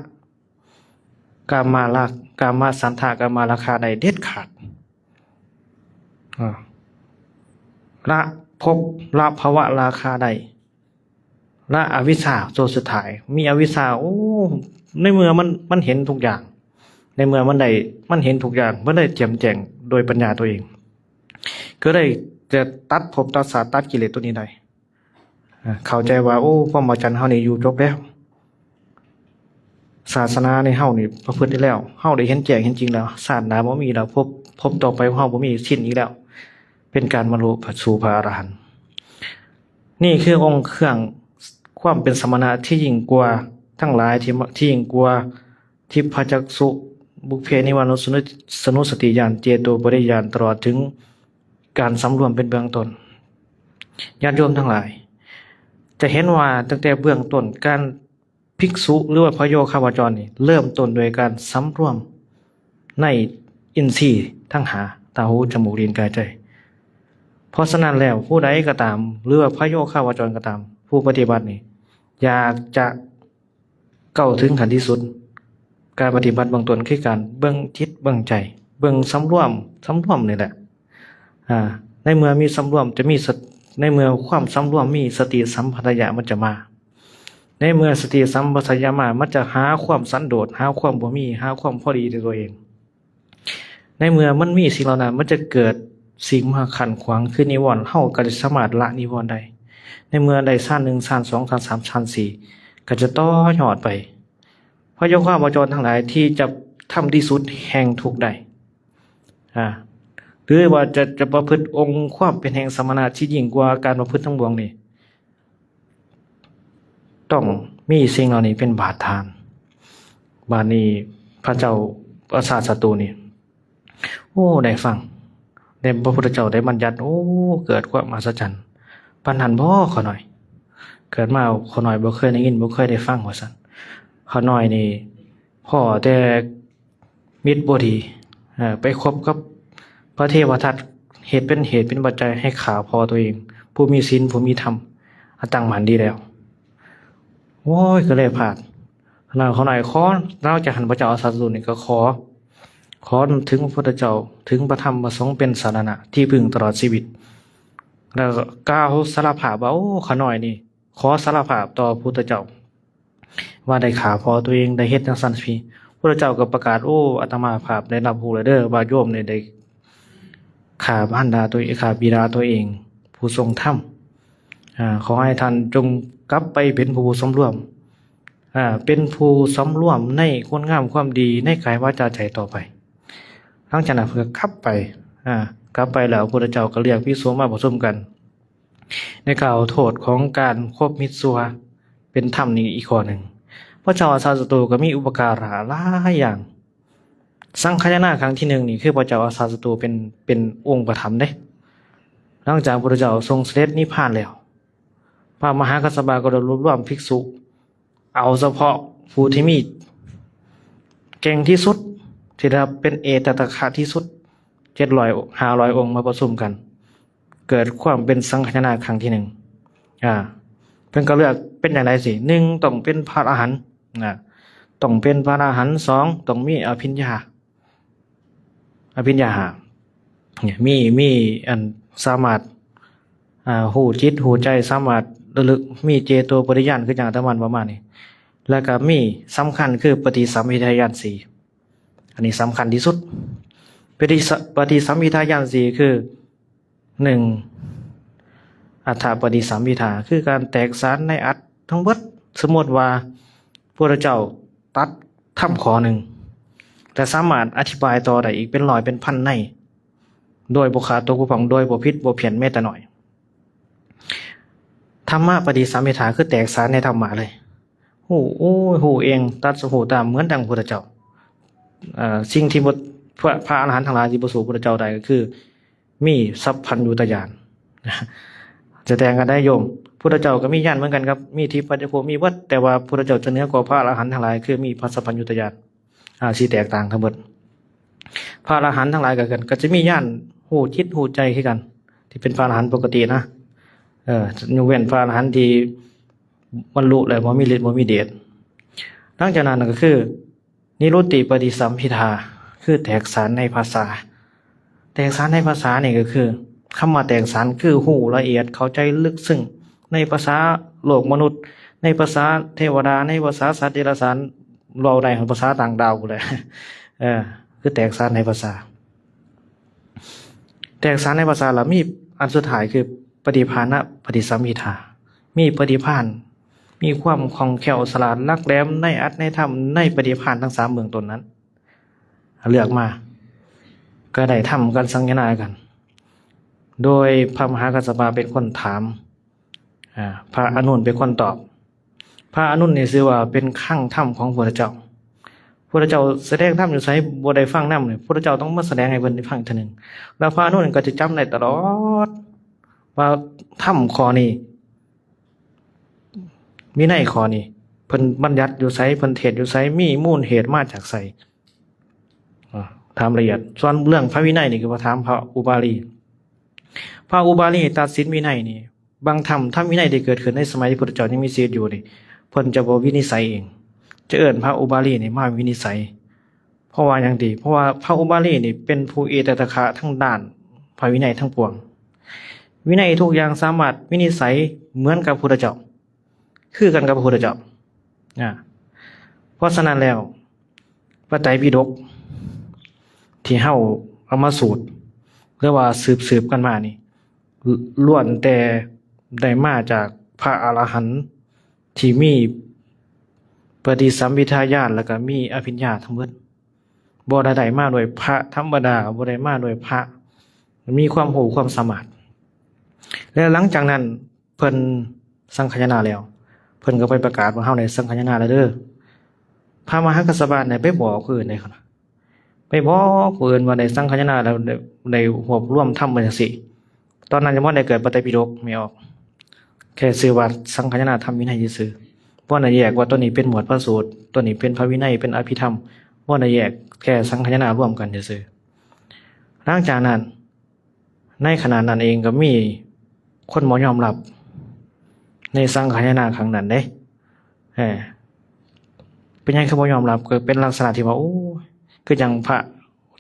ກາມາລາ ກາມາສັນທະ ກາມາລາຄະໄດ້ເດັດຂາດ ອາ ລະພົບ ລະພະວະລາຄະໄດ້ ລະອະວິຊາໂຕສຸດທ້າຍ ມີອະວິຊາ ໂອ້ ໃນເມື່ອມັນ ມັນເຫັນທຸກຢ່າງ ໃນເມື່ອມັນໄດ້ ມັນເຫັນທຸກຢ່າງ ມັນໄດ້ແຈ່ມແຈ້ງໂດຍປັນຍາຕົວເອງ ກໍໄດ້ຈະຕັດພົບຕັດຊາດຕັດກິເລດຕົວນີ້ໄດ້ ອາ ເຂົ້າໃຈວ່າ ໂອ້ ພຣມມະຈັນເຮົານີ້ຢູ່ຈົບແລ້ວ ສາສະໜາໃນເຮົານີ້ປະພຶດໄດ້ແລ້ວ ເຮົາໄດ້ເຫັນແຈ້ງເຫັນຈິງແລ້ວ ຊາດໜ້າບໍ່ມີແລ້ວ ພົບ ພົບຕໍ່ໄປຂອງເຮົາບໍ່ມີສິ້ນອີກແລ້ວ ເປັນການບັນລຸສູ່ພະອະລະຫັນ. ນີ້ຄືອົງເຄື່ອງຄວາມເປັນສະມະນະທີ່ຍິ່ງກວ່າທັງຫຼາຍ ທີ່ ທີ່ຍິ່ງກວ່າທິບພະຈັກສຸ ບຸບເພນິວາສານຸສະຕິຍານ ເຈໂຕປະລິຍານ ຕະຫຼອດເຖິງການສຳລວມເປັນເບື້ອງຕົ້ນ. ຍາດໂຍມທັງຫຼາຍ ຈະເຫັນວ່າຕັ້ງແຕ່ເບື້ອງຕົ້ນ ການ ພິກສຸ ຫຼືວ່າພະໂຍຄາວະຈອນນີ້ ເລີ່ມຕົ້ນດ້ວຍການສຳລວມໃນອິນຊີທັງຫ້າ ຕາ ຫູ ຈະມູກ ລີ້ນ ກາຍ ໃຈ. ເພາະສະນັ້ນແລ້ວ ຜູ້ໃດກໍຕາມ ຫຼືວ່າພະໂຍຄາວະຈອນກໍຕາມ ຜູ້ປະຕິບັດນີ້ ຢາກຈະເຂົ້າເຖິງຂັ້ນທີ່ສຸດ ການປະຕິບັດເບື້ອງຕົ້ນຄືການເບິ່ງຈິດເບິ່ງໃຈ ເບິ່ງສຳລວມ ສຳລວມນີ້ແຫຼະ. ອາ ໃນເມື່ອມີສຳລວມຈະມີສະ ໃນເມື່ອຄວາມສຳລວມມີສະຕິສຳປະຊັນຍະມັນຈະມາ ໃນເມື່ອສະຕິສຳປະຊັນຍະມາ ມັນຈະຫາຄວາມສັນໂດດ ຫາຄວາມບໍ່ມີ ຫາຄວາມພໍດີໃນຕົວເອງ. ໃນເມື່ອມັນມີສິ່ງເຫຼົ່ານັ້ນ ມັນຈະເກີດສິ່ງມາຂັດຂວາງ ຄືນິວອນ ເຮົາກໍຈະສາມາດລະນິວອນໄດ້. ໃນເມື່ອໄດ້ຊານໜຶ່ງ ຊານສອງ ຊານສາມ ຊານສີ່ ກໍຈະຕໍ່ຍອດໄປ. ພະໂຍຄາວະຈອນທັງຫຼາຍທີ່ຈະທຳທີ່ສຸດແຫ່ງທຸກໄດ້ ອາ ຫຼືວ່າຈະ ຈະປະພຶດອົງຄວາມເປັນແຫ່ງສະມະນະທີ່ຍິ່ງກວ່າການປະພຶດທັງປວງນີ້ ຕ້ອງມີສິ່ງເຫຼົ່ານີ້ເປັນບາດຖານ. ບາດນີ້ພະເຈົ້າອາຊາດສັດຕູນີ້ ໂອ້ ໄດ້ຟັງ ແລະ ພະພຸດທະເຈົ້າໄດ້ບັນຍັດ ໂອ້ ເກີດຄວາມອັດສະຈັນ ປານນັ້ນບໍ ຂ້ານ້ອຍ? ເກີດມາຂ້ານ້ອຍບໍ່ເຄີຍໄດ້ຍິນ ບໍ່ເຄີຍໄດ້ຟັງ ວ່າຊັ້ນ. ຂ້ານ້ອຍນີ້ພໍ້ແຕ່ມິດບໍ່ດີ ເອີ ໄປຄົບກັບພະເທວະທັດ ເຮັດເປັນເຫດເປັນປັດໄຈໃຫ້ຂ້າພໍ່ຕົວເອງ ຜູ້ມີສິນ ຜູ້ມີທຳ ອາ ຕັ້ງໝັ້ນດີແລ້ວ. ໂອ້ຍ ກໍເລີຍພາດ. ລາວ ຂ້ານ້ອຍຂໍ ຫຼັງຈາກຫັ້ນ ພະເຈົ້າອາຊາດສັດຕູນີ້ກໍຂໍ ຂໍເຖິງພະພຸດທະເຈົ້າ ເຖິງພະທຳ ພະສົງເປັນສາລະນະທີ່ເພິ່ງຕະຫຼອດຊີວິດ ແລ້ວກໍກ່າວສາລະພາບວ່າ ໂອ້ ຂ້ານ້ອຍນີ້ ຂໍສາລະພາບຕໍ່ພະພຸດທະເຈົ້າ ວ່າໄດ້ຂ້າພໍ່ຕົວເອງ ໄດ້ເຮັດຈັ່ງຊັ້ນຊີ້. ພະພຸດທະເຈົ້າກໍປະກາດ ໂອ້ ອາດຕະມາພາບໄດ້ຮັບຮູ້ແລ້ວເດີ ວ່າໂຍມນີ້ໄດ້ຂ້າມານດາຕົວເອງ ຂ້າບິດາຕົວເອງ ຜູ້ຊົງທຳ. ອາ ຂໍໃຫ້ທ່ານຈົ່ງກັບໄປເປັນຜູ້ສຳລວມ ອາ ເປັນຜູ້ສຳລວມໃນຄຸນງາມຄວາມດີໃນກາຍວາຈາໃຈຕໍ່ໄປ. ຫຼັງຈາກນັ້ນເພິ່ນກໍກັບໄປ ອາ ກັບໄປແລ້ວ ພະພຸດທະເຈົ້າກໍລຽກພິກສຸມາປະຊຸມກັນ ໄດ້ກ່າວໂທດຂອງການຄົບມິດຊົ່ວເປັນທຳນີ້ອີກຂໍ້ໜຶ່ງ. ພະເຈົ້າອາຊາດສັດຕູກໍມີອຸປະກາລະຫຼາຍຢ່າງ. ສັງຄາຍະນາຄັ້ງທີໜຶ່ງນີ້ ຄືພະເຈົ້າອາຊາດສັດຕູເປັນ ເປັນອົງປະຖຳເດ້. ຫຼັງຈາກພະພຸດທະເຈົ້າຊົງສະເດັດນິບພານແລ້ວ, ພະມະຫາກັດສະປະກໍໄດ້ລວບລວມພິກສຸ ເອົາສະເພາະຜູ້ທີ່ມີເກັ່ງທີ່ສຸດ ທີ່ໄດ້ຮັບເປັນເອຕະຕະຄະທີ່ສຸດ ເຈັດຮ້ອຍ ຫ້າຮ້ອຍອົງມາປະຊຸມກັນ ເກີດຄວາມເປັນສັງຄາຍະນາຄັ້ງທີໜຶ່ງ. ອາ ເພິ່ນກໍເລືອກເປັນຈັ່ງໃດຊິ? ໜຶ່ງ ຕ້ອງເປັນພະອະລະຫັນນະ, ຕ້ອງເປັນພະອະລະຫັນ. ສອງ ຕ້ອງມີອະພິນຍາ ອະພິນຍາຫ້າ ມີ ມີອັນສາມາດ ອາ ຮູ້ຈິດຮູ້ໃຈ ສາມາດລະລຶກ ມີເຈໂຕປະລິຍານ ຄືຈັ່ງອາດຕະມາປະມານນີ້. ແລ້ວກໍມີສຳຄັນຄືປະຕິສຳພິທາຍານສີ່ ອັນນີ້ສຳຄັນທີ່ສຸດ. ປະຕິສະ ປະຕິສຳພິທາຍານສີ່ຄື ໜຶ່ງ ອັດຖະປະຕິສຳພິທາ ຄືການແຕກສານໃນອັດທັງເບິດ. ສົມມຸດວ່າພະພຸດທະເຈົ້າຕັດທຳຂໍ້ໜຶ່ງ ແຕ່ສາມາດອະທິບາຍຕໍ່ໄດ້ອີກເປັນຮ້ອຍເປັນພັນໃນ ໂດຍບໍ່ຂາດຕົກບົກຜ່ອງ ໂດຍບໍ່ຜິດບໍ່ພຽນແມ້ແຕ່ໜ້ອຍ. ທຳມະປະຕິສຳພິທາ ຄືແຕກສານໃນທຳມະເລີຍ. ຮູ້ ໂອ້ຍ ຮູ້ເອງ ຕັດສະຮູ້ຕາມເໝືອນດັ່ງພຸດທະເຈົ້າ. ເອີ ສິ່ງທີ່ບໍ່ ພະ ພະອະລະຫັນທັງຫຼາຍທີ່ບໍ່ສູ້ພຸດທະເຈົ້າໄດ້ ກໍຄືມີສັບພັນຍຸດຕະຍານ. ຈະແຕ່ງກັນໄດ້ໂຍມ, ພຸດທະເຈົ້າກໍມີຍານເໝືອນກັນກັບ ມີທິບປັດຈະໂຄ ມີເບິດ, ແຕ່ວ່າພຸດທະເຈົ້າຈະເໜືອກວ່າພະອະລະຫັນທັງຫຼາຍ ຄືມີພະສັບພັນຍຸດຕະຍານ. ອາ ຊິແຕກຕ່າງກັນເບິດ. ພະອະລະຫັນທັງຫຼາຍກໍຄືກັນ ກໍຈະມີຍານຮູ້ຈິດຮູ້ໃຈຄືກັນ ທີ່ເປັນພະອະລະຫັນປົກກະຕິນະ. ເອີ ຍົກເວັ້ນພະອະລະຫັນທີ່ບັນລຸແລ້ວບໍ່ມີລິດບໍ່ມີເດດ. ຫຼັງຈາກນັ້ນກໍຄື ນິລຸດຕິປະຕິສຳພິທາ ຄືແຕກສານໃນພາສາ. ແຕກສານໃນພາສານີ້ກໍຄື ຄຳວ່າແຕກສານຄືຮູ້ລະອຽດ ເຂົ້າໃຈເລິກເຊິ່ງໃນພາສາໂລກມະນຸດ, ໃນພາສາເທວະດາ, ໃນພາສາສັດເດຍລະສານ, ເວົ້າໄດ້ຮອດພາສາຕ່າງດາວພຸ້ນແຫຼະ. ເອີ ຄືແຕກສານໃນພາສາ. ແຕກສານໃນພາສາ ລະມີອັນສຸດທ້າຍຄືປະຕິພານະປະຕິສຳພິທາ, ມີປະຕິພານ, ມີຄວາມຄ່ອງແຄ້ວສະຫຼາດຫຼັກແຫຼມໃນອັດໃນທຳ ໃນປະຕິພານທັງສາມເບື້ອງຕົ້ນນັ້ນ. ເລືອກມາ ກໍໄດ້ທຳການສັງຄາຍະນາກັນ ໂດຍພະມະຫາກັດສະປະເປັນຄົນຖາມ, ອາ ພະອານຸນເປັນຄົນຕອບ. ພະອານຸນນີ້ຊື່ວ່າເປັນຄັງທຳຂອງພະພຸດທະເຈົ້າ. ພະພຸດທະເຈົ້າສະແດງທຳຢູ່ໃສ ບໍ່ໄດ້ຟັງນຳນີ້ ພະພຸດທະເຈົ້າຕ້ອງມາສະແດງໃຫ້ເພິ່ນໄດ້ຟັງເທື່ອໜຶ່ງ. ແລ້ວພະອານຸນກໍຈະຈຳໄດ້ຕະຫຼອດວ່າທຳຂໍ້ນີ້ ວິໄນຂໍ້ນີ້ ເພິ່ນບັນຍັດຢູ່ໃສ, ເພິ່ນເທດຢູ່ໃສ, ມີມູນເຫດມາຈາກໃສ. ອາ ຖາມລະອຽດ. ສ່ວນເລື່ອງພະວິໄນນີ້ ຄືວ່າຖາມພະອຸບາລີ. ພະອຸບາລີຕັດສິນວິໄນນີ້ ບາງທຳ ທຳວິໄນທີ່ເກີດຂຶ້ນໃນສະໄໝທີ່ພຸດທະເຈົ້າຍັງມີຊີວິດຢູ່ນີ້ ເພິ່ນຈະບໍ່ວິນິດໄສເອງ, ຈະເອີ້ນພະອຸບາລີນີ້ມາວິນິດໄສ. ເພາະວ່າຫຍັງຕິ? ເພາະວ່າພະອຸບາລີນີ້ເປັນຜູ້ເອຕະຕະຄະທາງດ້ານພະວິໄນທັງປວງ. ວິໄນທຸກຢ່າງສາມາດວິນິດໄສເໝືອນກັບພຸດທະເຈົ້າ, ຄືກັນກັບພະພຸດທະເຈົ້າ. ອາ ເພາະສະນັ້ນແລ້ວ ພະໄຕປິດົກທີ່ເຮົາເອົາມາສູດ ຫຼືວ່າສືບໆກັນມານີ້ ລ້ວນແຕ່ໄດ້ມາຈາກພະອະລະຫັນທີ່ມີປະຕິສຳພິທາຍານ ແລ້ວກໍມີອະພິນຍາທັງເບິດ. ບໍ່ໄດ້ໄດ້ມາໂດຍພະທຳມະດາ, ບໍ່ໄດ້ມາໂດຍພະມີຄວາມຮູ້ຄວາມສາມາດ. ແລະ ຫຼັງຈາກນັ້ນ ເພິ່ນສັງຄາຍະນາແລ້ວ, ເພິ່ນກໍໄປປະກາດວ່າ ເຮົາໄດ້ສັງຄາຍະນາແລ້ວເດີ. ພະມະຫາກັດສະປະໄດ້ໄປບອກຜູ້ອື່ນເດ້, ໄປບອກຜູ້ອື່ນວ່າໄດ້ສັງຄາຍະນາແລ້ວ, ໄດ້ ໄດ້ຮວບລວມທຳມາຈັ່ງຊີ້. ຕອນນັ້ນຍັງບໍ່ໄດ້ເກີດພະໄຕປິດົກແມ່ອອກ, ແຄ່ຊື່ວ່າສັງຄາຍະນາທຳວິໄນຊື່ໆ. ບໍ່ໄດ້ແຍກວ່າຕົວນີ້ເປັນໝວດພະສູດ, ຕົວນີ້ເປັນພະວິໄນ, ເປັນອະພິທຳ, ບໍ່ໄດ້ແຍກ, ແຄ່ສັງຄາຍະນາລວມກັນຊື່ໆ. ຫຼັງຈາກນັ້ນ ໃນຂະນະນັ້ນເອງກໍມີຄົນບໍ່ຍອມຮັບໃນສັງຄາຍະນາຄັ້ງນັ້ນເດ້. ເອີ ເປັນຫຍັງຄືບໍ່ຍອມຮັບ? ກໍເປັນລັກສະນະທີ່ວ່າ ໂອ້ຍ ຄືຈັ່ງພະ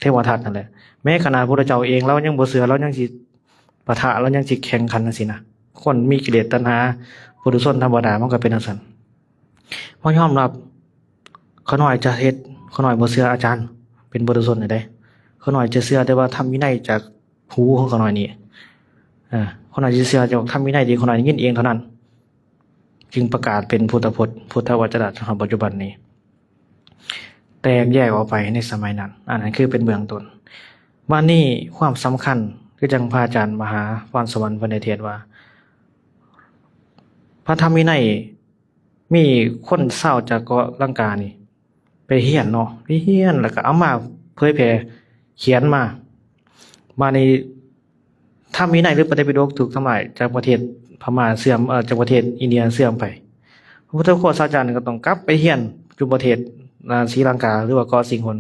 ເທວະທັດນັ້ນແຫຼະ, ແມ້ຂະນາດພະພຸດທະເຈົ້າເອງ ລາວຍັງບໍ່ເຊື່ອ, ລາວຍັງຊິປະທະ, ລາວຍັງຊິແຂ່ງຂັນຈັ່ງຊີ້ນະ. ຄົນມີກິເລດຕັນຫາ ປຸຖຸຊົນທຳມະດາ ມັນກໍເປັນຈັ່ງຊັ້ນ. ບໍ່ຍອມຮັບ, ຂ້ານ້ອຍຈະເຮັດ, ຂ້ານ້ອຍບໍ່ເຊື່ອອາຈານ ເປັນປຸຖຸຊົນນີ້ເດ້. ຂ້ານ້ອຍຈະເຊື່ອແຕ່ວ່າທຳວິໄນຈາກ ຫູຂອງຂ້ານ້ອຍນີ້, ເອີ ຂ້ານ້ອຍຊິເຊື່ອຈາກທຳວິໄນທີ່ຂ້ານ້ອຍໄດ້ຍິນເອງເທົ່ານັ້ນ, ຈຶ່ງປະກາດເປັນພຸດທະພົດ, ພຸດທະວະຈະນະ ຈົນຮອດປັດຈຸບັນນີ້ ແຕກແຍກອອກໄປໃນສະໄໝນັ້ນ. ອັນນັ້ນຄືເປັນເບື້ອງຕົ້ນ. ບາດນີ້ຄວາມສຳຄັນ ຄືຈັ່ງພະອາຈານມະຫາພອນສະຫວັນເພິ່ນໄດ້ເທດວ່າ ພະທຳວິໄນ ມີຄົນຊາວຈາກເກາະລັງການີ້ໄປຮຽນເນາະ ໄປຮຽນ ແລ້ວກໍເອົາມາເຜີຍແຜ່ ຂຽນມາ. ບາດນີ້ ທຳວິໄນ ຫຼື ປະໄຕປິດົກ ຖືກທຳລາຍຈາກປະເທດພະມ້າເຊື່ອມ ເອີ ຈາກປະເທດອິນເດຍເຊື່ອມໄປ. ພະພຸດທະໂຄສາຈານກໍຕ້ອງກັບໄປຮຽນຢູ່ປະເທດ ອາ ສີລັງກາ ຫຼືວ່າເກາະສິງຫົນ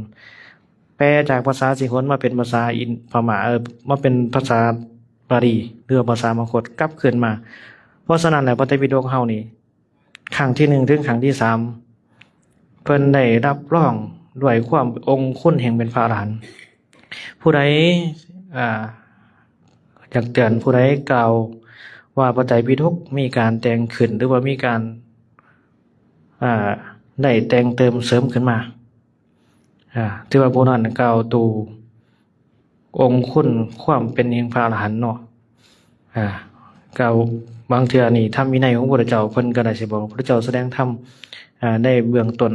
ແປຈາກພາສາສິງຫົນມາເປັນພາສາອິນ ພະມ້າ ເອີ ມາເປັນພາສາບາລີ ຫຼືວ່າພາສາມະຄົດກັບຄືນມາ. ເພາະສະນັ້ນແລ້ວ ພະໄຕປິດົກເຮົານີ້ ຄັ້ງທີໜຶ່ງເຖິງຄັ້ງທີສາມ ເພິ່ນໄດ້ຮັບຮອງດ້ວຍຄວາມອົງຄຸນແຫ່ງເປັນພະອະລະຫັນ. ຜູ້ໃດ ອາ ຢາກເຕືອນ ຜູ້ໃດກ່າວວ່າພະໄຕປິດົກມີການແຕ່ງຂຶ້ນ ຫຼືວ່າມີການ ອາ ໄດ້ແຕ່ງເຕີມເສີມຂຶ້ນມາ ອາ ຖືວ່າຜູ້ນັ້ນກ່າວຕູ່ອົງຄຸນຄວາມເປັນແຫ່ງພະອະລະຫັນເນາະ. ອາ ກ່າວ ບາງເທື່ອນີ້ທຳວິໄນຂອງພະພຸດທະເຈົ້າ ເພິ່ນກໍໄດ້ຊິບອກ ພະພຸດທະເຈົ້າສະແດງທຳ ອາ ໃນເບື້ອງຕົ້ນ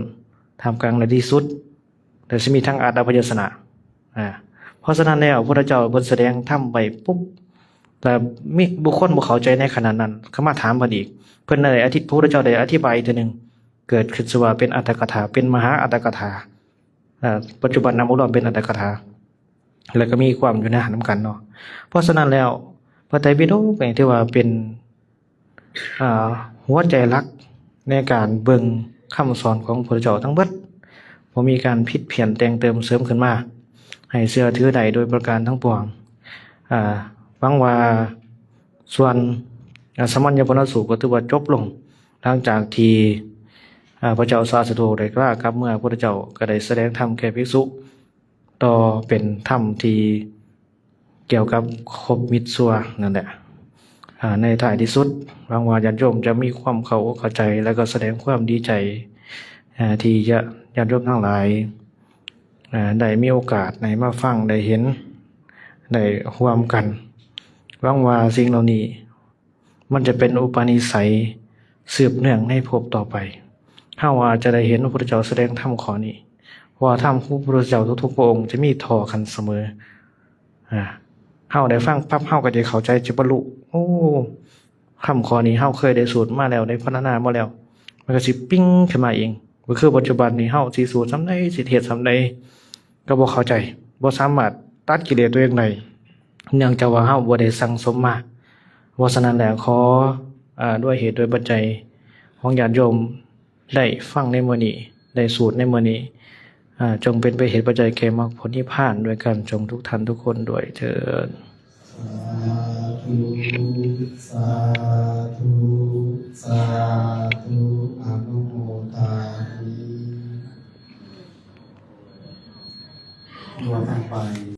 ທ່າມກາງ ແລະ ທີ່ສຸດ ແລະ ຊິມີທັງອັດຖະພະຍັນຊະນະ. ອາ ເພາະສະນັ້ນແລ້ວ ພະພຸດທະເຈົ້າເພິ່ນສະແດງທຳໄວ້ປຸບ ແຕ່ມີບຸກຄົນບໍ່ເຂົ້າໃຈໃນຂະນະນັ້ນ ເຂົາມາຖາມເພິ່ນອີກ ເພິ່ນໄດ້ອະທິ ພະພຸດທະເຈົ້າໄດ້ອະທິບາຍອີກເທື່ອໜຶ່ງ ເກີດຂຶ້ນຊື່ວ່າເປັນອັດຖະກະຖາ ເປັນມະຫາອັດຖະກະຖາ. ອາ ປັດຈຸບັນນຳອົບລວມເປັນອັດຖະກະຖາ ແລ້ວກໍມີຄວາມຢູ່ໃນຫັ້ນນຳກັນເນາະ. ເພາະສະນັ້ນແລ້ວ ພະໄຕປິດົກນີ້ຖືວ່າເປັນ ອາ ຫົວໃຈຫຼັກໃນການເບິ່ງຄຳສອນຂອງພະພຸດທະເຈົ້າທັງເບິດ ບໍ່ມີການຜິດພຽນແຕ່ງເຕີມເສີມຂຶ້ນມາ ໃຫ້ເຊື່ອຖືໄດ້ໂດຍປະການທັງປວງ. ອາ ຫວັງວ່າສ່ວນ ອາ ສາມັນຍະປະນະສູດກໍຖືວ່າຈົບລົງ ຫຼັງຈາກທີ່ ອາ ພະເຈົ້າສາລີສາດໂທໄດ້ລາກັບເມືອ ພະພຸດທະເຈົ້າກໍໄດ້ສະແດງທຳແກ່ພິກສຸຕໍ່ເປັນທຳທີ່ກ່ຽວກັບຄົບມິດຊົ່ວນັ້ນແຫຼະ. ອາ ໃນທ້າຍທີ່ສຸດ ຫວັງວ່າຍາດໂຍມຈະມີຄວາມເຂົ້າອົກເຂົ້າໃຈ ແລະ ກໍສະແດງຄວາມດີໃຈ ອາ ທີ່ຍາດ ຍາດໂຍມທັງຫຼາຍ ອາ ໄດ້ມີໂອກາດໄດ້ມາຟັງ ໄດ້ເຫັນ ໄດ້ຮ່ວມກັນ. ຫວັງວ່າສິ່ງເຫຼົ່ານີ້ ມັນຈະເປັນອຸປະນິໄສສືບເນື່ອງໃນພົບຕໍ່ໄປ. ເຮົາອາດຈະໄດ້ເຫັນພະພຸດທະເຈົ້າສະແດງທຳຂໍ້ນີ້ ເພາະວ່າທຳຂອງພະພຸດທະເຈົ້າທຸກໆພະອົງຈະມີທໍ່ກັນສະເໝີ. ອາ ເຮົາໄດ້ຟັງປັບ ເຮົາກໍຈະເຂົ້າໃຈ ຈະບັນລຸ ໂອ້ ທຳຂໍ້ນີ້ເຮົາເຄີຍໄດ້ສູດມາແລ້ວ ໄດ້ພັດທະນາມາແລ້ວ ມັນກໍຊິປິງຂຶ້ນມາເອງ. ກໍຄືປັດຈຸບັນນີ້ເຮົາຊິສູດສ່ຳໃດ ຊິເທດສ່ຳໃດ ກໍບໍ່ເຂົ້າໃຈ ບໍ່ສາມາດຕັດກິເລດຕົວເອງໄດ້ ເນື່ອງຈາກວ່າເຮົາບໍ່ໄດ້ສັ່ງສົມມາ. ເພາະສະນັ້ນແລ້ວ ຂໍ ອາ ດ້ວຍເຫດດ້ວຍປັດໄຈຂອງຍາດໂຍມໄດ້ຟັງໃນມື້ນີ້ ໄດ້ສູດໃນມື້ນີ້ ອາ ຈົ່ງເປັນໄປເຫດປັດໄຈແກ່ມັກຜົນນິບພານດ້ວຍກັນ ຈົ່ງທຸກທ່ານທຸກຄົນດ້ວຍເທີ້ນ. ສາທຸ ສາທຸ ສາທຸ ອະນຸໂມທາມິ ຕົວະທັງໄປ.